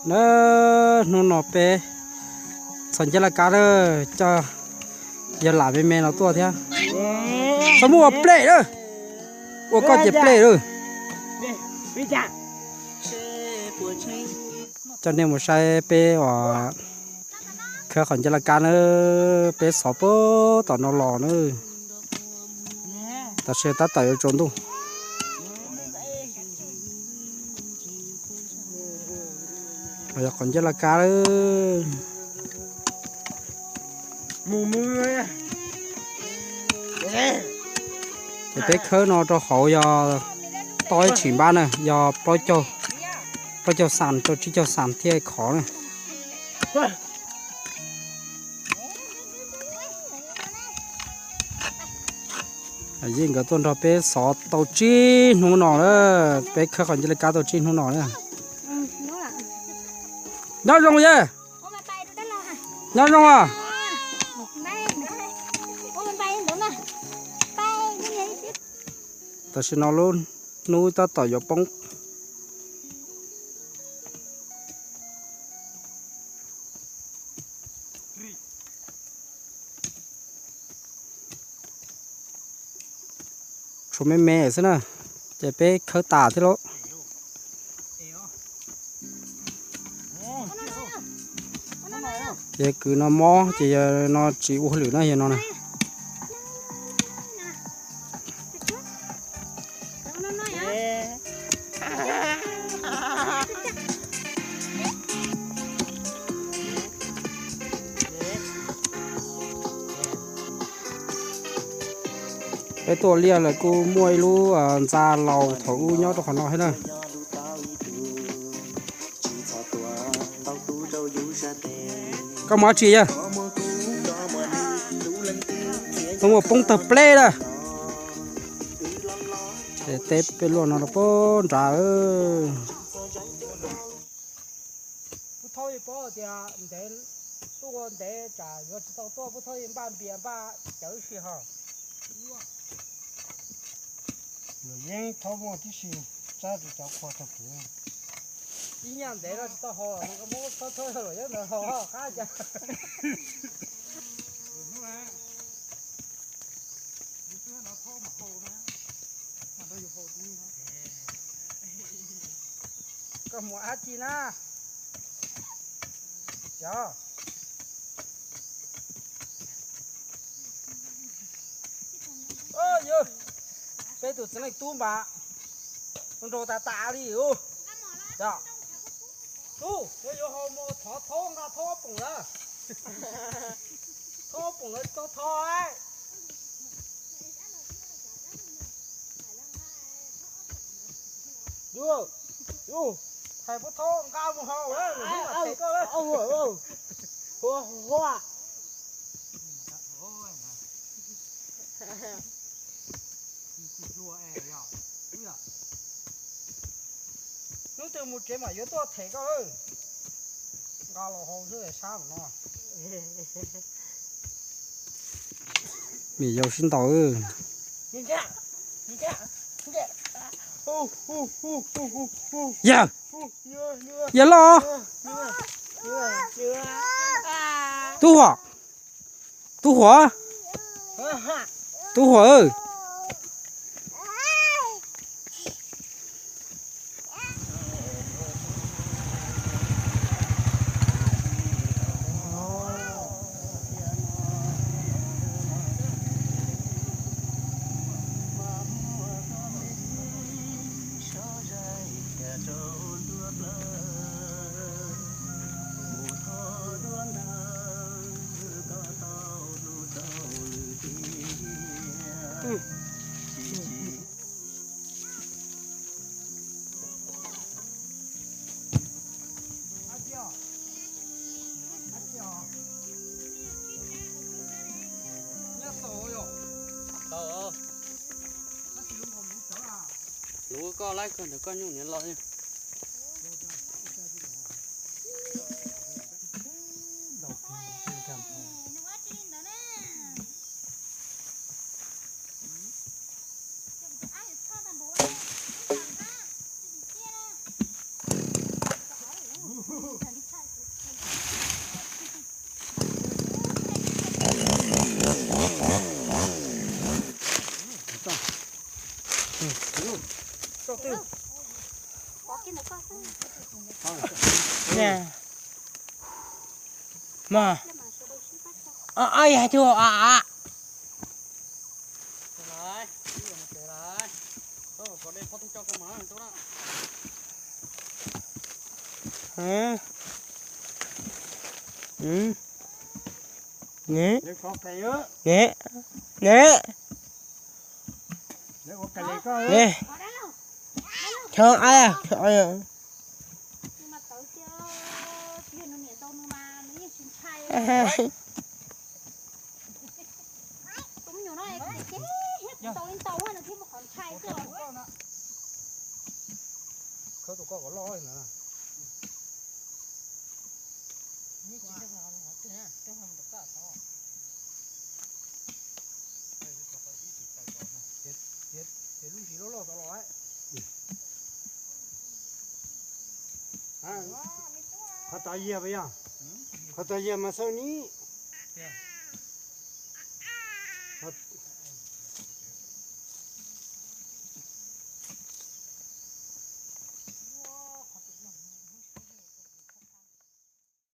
Na, hnub no peb txhos nceb laj kab na, coj yawg lam me me no tuaj thiab. Txhob muab ua plej na, ua koj ces plej na. Coj nej mus saib peb uas khawb qhov nceb laj kab na, peb xov puag tom no los na. Tam sim tab tom yuav tsaus ntuj. Yog qhov nceb laj kab. Ces peb khawb no rau hauv yog toj ib tshim npab na, yog plaub caug xas rau tsib caug xas thiaj khov na. Yeej nkawd tuaj nrog peb xov tau tsib hnub no na, peb khawb qhov nceb laj kab tau tsib hnub no na. Nyob zoo yawg. Nyob zoo os. Tam sim no lub hnub tab tom yuav poob. Tshuav me me xwb na, ces peb khawb tas thiab lauj. Ces kwv no mob ces yog no tsis ua hauj lwm na, yog no na. Peb tuaj liaj lawm kuj muaj ib lub ntxa laus thaum ub nyob rau qhov no thiab na. Koj mus dab tsi yawg? Koj mus poob tawg pleb lawm. Ces teb peb luaj no rau pem nrad. Pub Thoob yeej paub tias ntev, tuaj ntev tsam yuav tsis tau tuaj, Pub Thoob yeej npaj npias npaj cawv ib si ho. Luam yeeb thaub muaj tib si, tsab tsis cov qhua tag kev. Ib nyaj ntev no tsis tau haus los koj muab thaub thaub luam yeeb ntawd haus qab cas. Koj mus dab tsi na? Yog. Yog, peb tus txiv neej tub mas nrau tas tas li. Yog, tub, yuav yuav haus mus thov thaub nqa thaub poom lawm. Thaub poom lawm tsis tau thov. Yus, yus, hais puab thaub nqa mus haus, hnub no them koj. Hua hua. Hnub twg mus tsev mam yuav tuaj them koj. Nqa los haus xwb sab no. Me yau sib ntaus. Yawg, yawg loj. Tub Huam, Tub Huam, Tub Huam. Luv koj laib koj ntawm koj nyuj niam los. Mas, o, o, yog tu, o, o. Ne, ne, ne, ne, chov, chov. Khawb tus koj kom loj li ntawd. Ces lub ntsis loj loj tod los. Qhov tod yiag puas yog? Qhov tod yiag mas xawb ni.